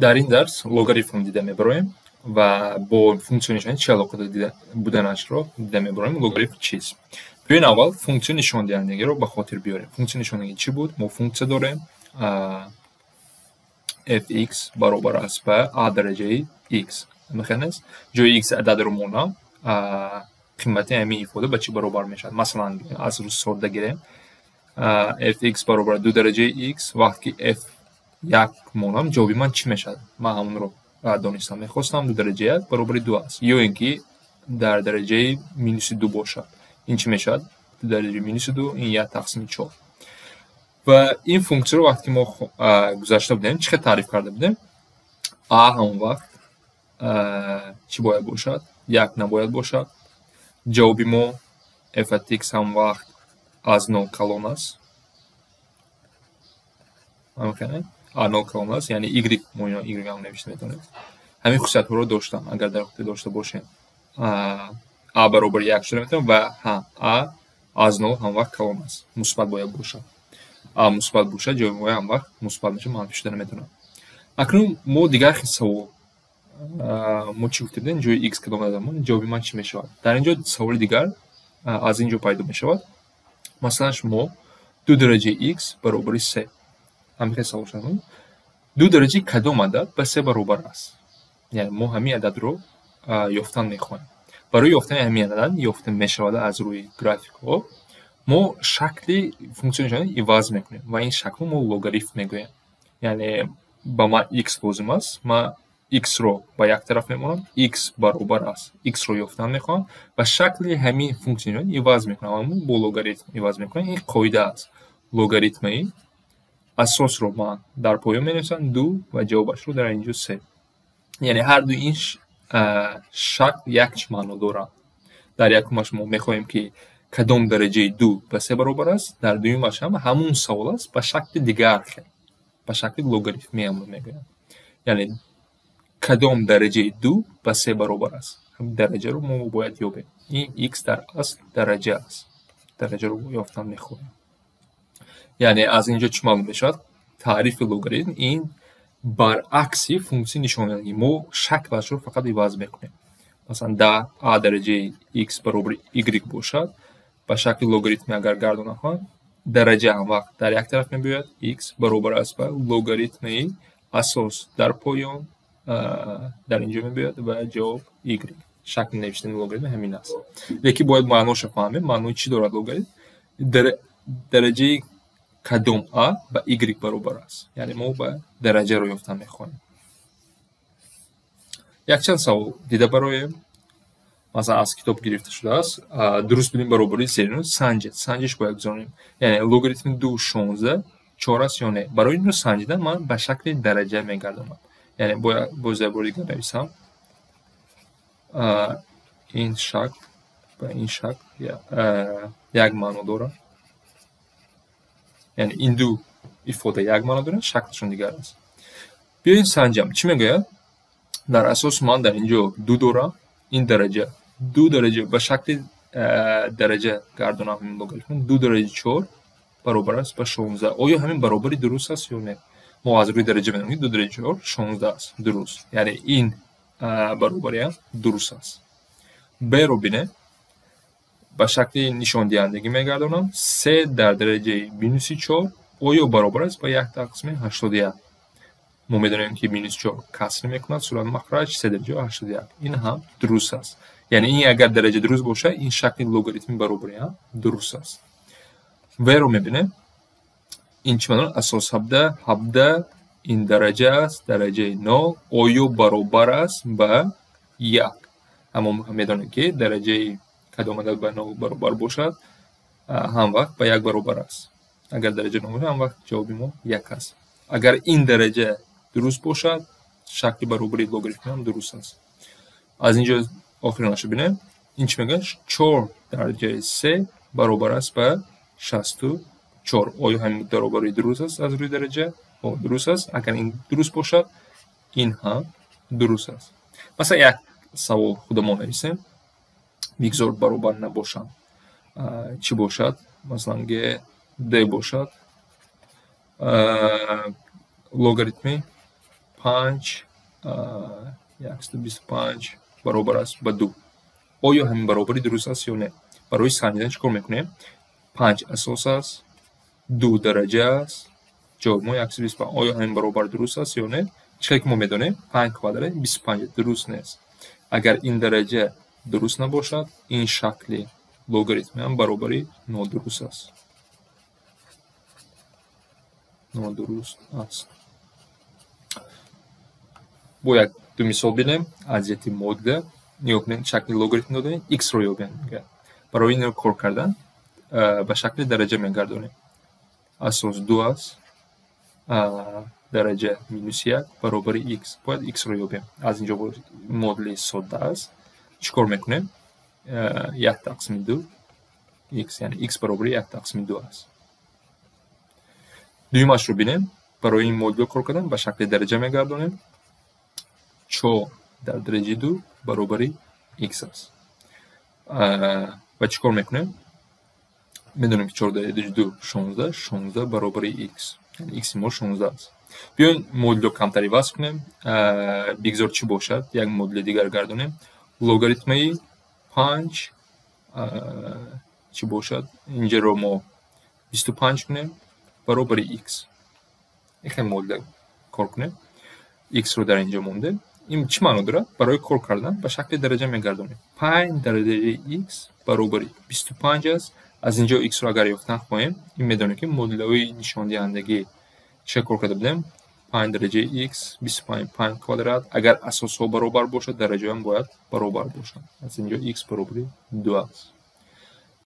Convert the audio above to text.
Дар ин дарс логарифм дида мебароем ва бо функсия нишони чӣ алоқа буданашро дида мебароем. Логарифм чист? Биёед, аввал функсия нишондиҳандагиро ба хотир биёрем. Функсия нишондиҳандагӣ чӣ буд? Мо функсия дорем, fx баробар аст ба a дараҷаи x. Мехел нест? Ҷои x ададро монам, қимати ҳамин ифода ба чӣ баробар мешавад? Масалан, аз рӯи содда гирем, fx баробар ду дараҷаи x. Вақте ки f як монам, ҷавоби ман чӣ мешавад? Ман ҳамонро донистан мехостам. Ду дараҷаи як баробари ду аст. Ё ин ки дар дараҷаи минуси ду бошад, ин чӣ мешавад? Ду дараҷаи минуси ду, ин як тақсими чор. Ва ин функсияро вақте ки мо гузашта будем, чӣ хел таъриф карда будем? А ҳамон вақт чӣ бояд бошад? Як набояд бошад. Ҷавоби мо f от x ҳамон вақт аз нол калон аст. А нол калон аст, яъне y, мо ино y ҳам навишта метавонем. Ҳамин хусусиятҳоро доштам, агар дар хотир дошта бошем, а баробари як шуда метавонем ва ҳа, а аз нол ҳамвақт калон аст, мусбат бояд бошад. А мусбат бошад, ҷавоби мо ҳамвақт мусбат мешавад, манфӣ шуда наметавонад. Акнун мо дигар хел савол. Мо чӣ гуфта будем? Ҷои x кадом адад, ҷавоби ман чӣ мешавад? Дар ин ҷо саволи дигар аз ин ҷо пайдо мешавад. Масалан, шумо ду дараҷаи x баробари се, ҳамин хел савол шуд: ду дараҷаи кадом адад ба се баробар аст? Яъне мо ҳамин ададро ёфтан мехоҳем. Барои ёфтани ҳамин адад, ёфта мешавад аз рӯи графикҳо, мо шакли функсия иваз мекунем ва ин шаклро мо логарифм мегӯем. Яъне ба ман x лозим аст, ман x-ро ба як тараф мемонам, x баробар аст, x-ро ёфтан мехоҳам ва шакли ҳамин функсия иваз мекунам ва мо бо логаритм иваз мекунем. Ин қоида аст. Логаритмаи асосро ман дар поён менависам, ду, ва ҷавобашро дар инҷо се. Яъне ҳар ду ин шакл як чӣ маъно доранд. Дар якумаш мо мехоҳем, ки кадом дараҷаи ду ба се баробар аст, дар дуюмаш ҳам ҳамун савол аст, ба шакли дигар хел, ба шакли логарифмӣ ҳамон мегӯянд. Яъне кадом дараҷаи ду ба се баробар аст, дараҷаро мо бояд ёбем. Ин x дар асл дараҷа аст, дараҷаро ёфтан мехоҳем. Яъне аз ин ҷо чӣ маълум мешавад? Таърифи логаритм ин баръакси функсияи нишондиҳандагӣ, мо шаклашро фақат иваз мекунем. Масалан, да а дараҷаи x баробари y бошад, ба шакли логаритмӣ агар гардонам хоҳам, дараҷа ҳамвақт дар як тараф мебиёяд, x баробар аст ба логаритмаи асос дар поён, дар ин ҷо мебиёяд ва ҷавоб y. Шакли навиштани логаритм ҳамин аст, лекин бояд маъношо фаҳмем. Маънои чӣ дорад логаритм? Дараҷаи кадом а ба y баробар аст, яъне мо ба дараҷаро ёфтан мехоҳем. Якчанд савол дида бароем, масалан, аз китоб гирифта шудааст. Дуруст будем баробари зерино санҷед. Санҷиш бояд гузаронем, яъне логаритми ду 16 чор аст ё не? Барои инро санҷидан ман ба шакли дараҷа мегардонам. Яъне бояд боз як бори дигар нависам: ин шакл ба ин шакл як маъно дорад, яъне ин ду ифода як маъно доранд, шаклашон дигар аст. Биёед санҷам, чӣ мегӯяд. Дар асос ман дар ин ҷо ду дорам, ин дараҷа, ду дараҷа, ба шакли дараҷа гардонам ҳамин логаритм, ду дараҷа чор баробар аст ба 16. Оё ҳамин баробари дуруст аст ё не? Мо аз рӯи дараҷа медонем, ки ду дараҷа чор 16 аст, дуруст. Яъне ин баробариам дуруст аст. Б-ро бинем, ба шакли нишондиҳандагӣ мегардонам: се дар дараҷаи минуси чор оё баробар аст ба як тақсими 81? Мо медонем, ки минус чор каср мекунад, сурат махраҷ, се дараҷа 81. Ин ҳам дуруст аст. Яъне ин агар дараҷа дуруст бошад, ин шакли логаритми баробарӣ ҳам дуруст аст. В-ро мебинем, ин чӣ маъно? Асос 17, 17 ин дараҷа аст, дараҷаи нол оё баробар аст ба як? Аммо медонем, ки дараҷаи кадом адад ба нол баробар бошад, ҳам вақт ба як баробар аст. Агар дараҷа нол бошад, ҳам вақт ҷавоби мо як аст. Агар ин дараҷа дуруст бошад, шакли баробари логаритмӣ ҳам дуруст аст. Аз ин ҷо охиронашо бинем, ин чӣ мегӯяд? Чор дараҷаи се баробар аст ба 64. Оё ҳамин баробари дуруст аст аз рӯи дараҷа? Дуруст аст. Агар ин дуруст бошад, ин ҳам дуруст аст. Масалан, як савол худамон нависем, бигзор баробар набошанд. Чӣ бошад? Масалан, г д бошад, логаритми 5 125 баробар аст ба 2. Оё ҳамин баробарӣ дуруст аст ё не? Барои санҷидан чӣ кор мекунем? 5 асос аст, 2 дараҷа аст, ҷавоби мо 125. Оё ҳамин баробар дуруст аст ё не? Чӣ ки мо медонем, 5 квадрат 25 дуруст нест. Агар ин дараҷа дуруст набошад, ин шакли логаритми ҳам баробарӣ нодуруст аст. Нодуруст аст. Бо як ду мисол бинем аз ҷиҳати модуля. Нигоҳ кунед, шакли логаритм додем, x-ро ёбем. Барои инро кор кардан ба шакли дараҷа мегардонем. Асос 2 аст, дараҷа минус 1 баробари x. Бояд x-ро ёбем. Аз инҷо модули содда аст. Чӣ кор мекунем? 1 тақсими 2 x, яъне x баробари 1 тақсими 2 аст. Дуюмашро бинем. Барои ин модулро кор кардан ба шакли дараҷа мегардонем. 4 дар дараҷаи 2 баробари x аст. Ва чӣ кор мекунем? Медонем ки 4 дар дараҷаи 2 16, 16 баробари x. Яъне x мо 16 аст. Биёед модулро камтар иваз кунем. Бигзор чӣ бошад? Як модули дигар гардонем. Логаритмаи 5 чӣ бошад? Инҷаро мо 25 кунем баробари x. Ин хеле модуля кор кунем. X-ро дар инҷо мондем. Ин чӣ маъно дорад? Барои кор кардан ба шакли дараҷа мегардонем. 5 дар дараҷаи x баробари 25 аст. Аз инҷо x-ро агар ёфтан хоҳем, ин медонем ки модулҳои нишондиҳандагӣ чӣ кор карда будем? 5 дараҷаи x 25 5 квадрат. Агар асосҳо баробар бошад, дараҷаҳоам бояд баробар бошанд. Аз инҷо x баробари 2 аст.